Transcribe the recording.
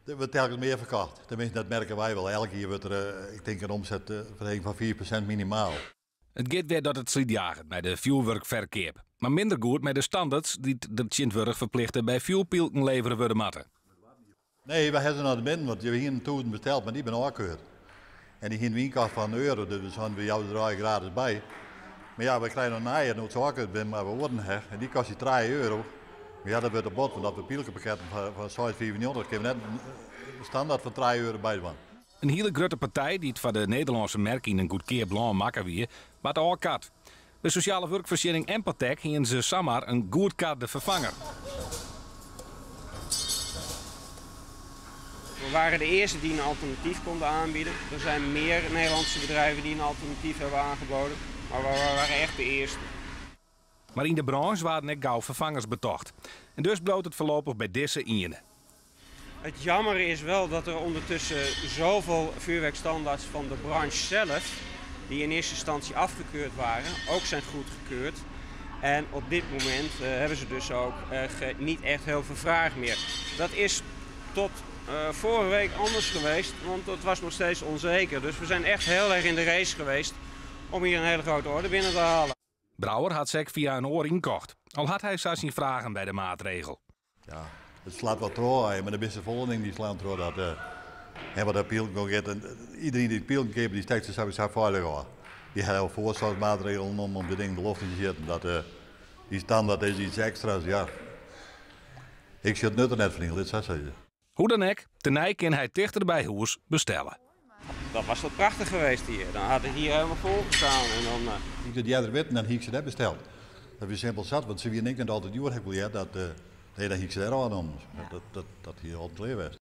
Der wurdt telkens mear ferkocht. Teminsten, dat merke wy wol. Elk jier wurdt der, ik tink, in omsetferheging fan 4% minimaal. It giet wer dat it slydjaget mei de fjoerwurkferkeap, mar minder goed mei de standerts dy't der tsjintwurdich ferplichte by fjoerpylken levere wurde moatte. Nee, wy hawwe se noch net binnen, want we hienen 1000 besteld, mar dy binne ôfkeurd. En dy hienen we ynkocht foar in euro, dus we seinen we jouwe der allegear gratis by. Mar ja, wy krije noch nije, no't se ôfkeurd binne, mar we oaren ha. En dy kostje trije euro. Mar ja, dat wurdt te bot, want as we pylkepakketten foar 6,95 kinne we net in standert fan trije euro bydwaan. In hiele grutte partij dy't foar de Nederlânske merk yn in goedkeap lân makke wie, waard ôfkard. By sosjale wurkfoarsjenning Empatec hiene se samar in goedkarde ferfanger. We waren de eerste die een alternatief konden aanbieden. Er zijn meer Nederlandse bedrijven die een alternatief hebben aangeboden, maar we waren echt de eerste. Mar yn de brânsj waarden ek gau ferfangers betocht. En dus bliuwt it foarlopich by dizze iene. Het jammer is wel dat er ondertussen zoveel vuurwerkstandaards van de branche zelf, die in eerste instantie afgekeurd waren, ook zijn goedgekeurd. En op dit moment hebben ze dus ook niet echt heel veel vraag meer. Dat is tot vorige week anders geweest, want dat was nog steeds onzeker. Dus we zijn echt heel erg in de race geweest om hier een hele grote order binnen te halen. Brouwer hat se ek fia in oar ynkocht, al hat hy sa syn fragen by de maatregel. Ja, it slacht wat troch, mar der binne safolle dingen dy't slaan troch dat en wat de pylken oangiet. En iedereen dy't pylken keapet, dy stekt se sawiesa feilich ôf. Dy ha al foarsoarchsmaatregelen nommen om de dingen de loft yn te sjitten. Dat dy standert is iets ekstra's, ja. Ik sjoch it nut der net fan yn, lit sa sizze. Hoe dan ek, tenei kin hy tichter by hûs bestelle. Dat was wat prachtich geweest hier. Dan had het hier helemaal vol gestaan. En dan, Hie ik dat earder witten, dan hie ik se net besteld. Dat wie simpel sat, want se wiene ek net altyd djoer, ha ik wol heard. Dat, nee, dan hie ik se dêr ôfnommen. Dat, dat, dat hie al klear west.